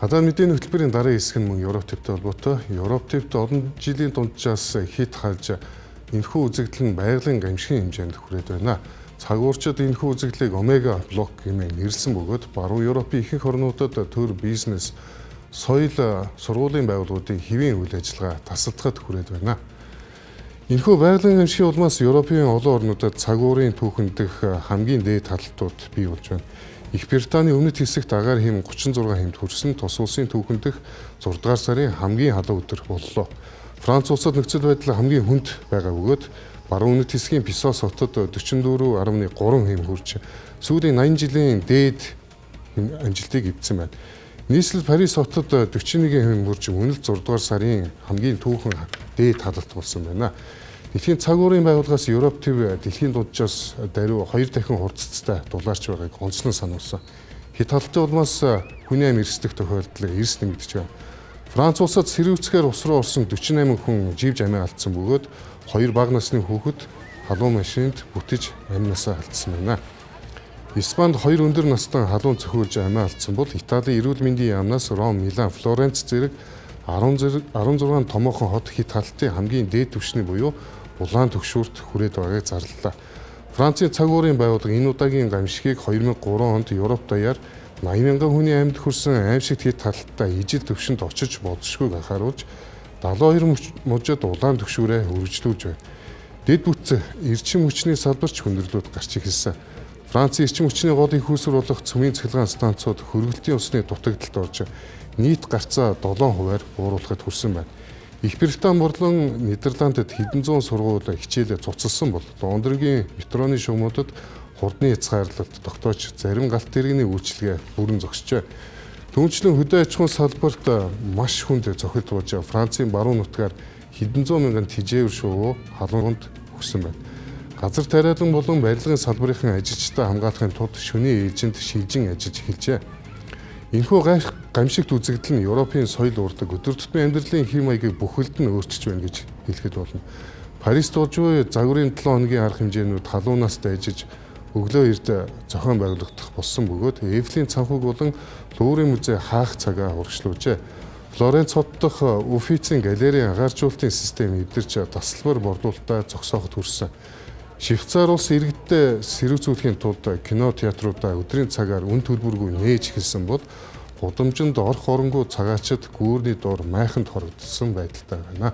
Гадаад мэдээний хөтөлбөрийн дараагийн хэсэг нь мөн Европ төвтэй холбоотой. Европ төвд олон жилийн дунджаас хит халж энэхүү үзэгдэл нь байгалийн гамшигын хэмжээнд хүрээд байна. Цагуурчид энэхүү үзэгдлийг Омега блок хэмээн нэрлэсэн бөгөөд баруун Европын ихэнх орнуудад төр бизнес, соёл, сургуулийн байгууллагуудын хэвийн үйл ажиллагаа тасалдахад хүрээд байна. Энэхүү байгалийн гамшигын улмаас Европын олон орнуудад цагуурын түүхэн дэх хамгийн дээд хадалтууд бий болж байна. Их Британий өмнөд хэсэгт агаар хэм 36 хэмт хүрсэн тус улсын түүхэн дэх 6 дугаар сарын хамгийн халуун өдөр боллоо. Франц улсад нөхцөл байдал хамгийн хүнд байгаа бөгөөд баруун өмнөд хэсгийн Писос хотод 44.3 хэм хүрч сүүлийн 80 жилийн дээд амжилтыг эвдсэн байна. Нийслэл Парис хотод 41 хэм хүрч өмнө 6 дугаар сарын хамгийн түүхэн дээд халалт болсон байна. Дэлхийн цаг уурын байгууллагаас Европ төв дэлхийн дунджаас даруй 2 дахин хурцтай дулаарч байгааг онцлон сануулсан. Хит халалтын улмаас хүний амь эрсдэх тохиолдол эрс нэмэгдэж байна. Франц улсад сэрүүцгээр ус руу орсон 48 хүн живж амиа алдсан бөгөөд 2 бага насны хүүхэд халуун машинд бүтэж амь насаа алдсан байна. Испанд 2 өндөр настай халуун цохиулж амиа алдсан бол Италийн эрүүл мэндийн яамнаас Ром, Милан, Флоренц зэрэг 16 томоохон хот хит халалтын хамгийн дээд түвшний буюу улаан түгшүүрт хүрээд байгааг зарлалаа. Францын цаг уурын байгууллага энэ удаагийн гамшигыг 2003 онд Европ даяар 80 мянган хүний амьд хүрсэн аимшигт хит халалттай ижил түвшинд очиж болзошгүйг анхааруулж 72 мужид улаан түгшүүрээ үргэлжлүүлж байна. Дэд бүтц эрчим хүчний салбарч хүндрэлүүд гарч эхэлсэн. Францын эрчим хүчний гол их үүсвэр болох цөмийн цахилгаан станцууд хөргөлтийн усны дутагдалд орж нийт гарцаа 7%-аар бууруулахад хүрсэн байна. Их Британи болон Нидерландд хэдэн зуун сургууль хичээлээ цуцалсан бол Лондонгийн метроны шугамуудад хурдны хязгаарлалт тогтоож зарим галт тэрэгний үйлчилгээ бүрэн зогсжээ. Түүнчлэн хөдөө аж ахуйн салбарт маш хүнд цохилт бууж Францын баруун нутгаар хэдэн зуун мянган тэжээвэр шувуу халуун өгсөн байна. Газар тариалан болон барилгын салбарын ажилчдаа хамгаалахын тулд шөнийн ээлжинд шилжин ажиллаж эхэлжээ. Энэхүү гамшигт үзэгдэл нь Европын соёл урлаг, өдөр тутмын амьдралын хэв маягийг бүхэлд нь өөрчилж байна гэж хэлэхэд болно. Парист болж буй загварын 7 хоногийн арга хэмжээнүүд халуунаас дайжиж өглөө эрд зохион байгуулагдах болсон бөгөөд Эйфелийн санхүүг болон Луврын музей хаах цагаа урагшлуулжээ. Флоренц хот дахь Уффицийн галерейн агааржуулалтын систем эвдэрч тасалбар борлуулалтаа зогсооход хүрсэн. Швейцар улс иргэдтэй сэрүүцүүлэхийн тулд кино театруудаа өдрийн цагаар үн төлбөргүй нээж эхэлсэн бол гудамжинд орох оронгүй цагаачид гүүрний доор майханд хорогдсон байдалтай байна.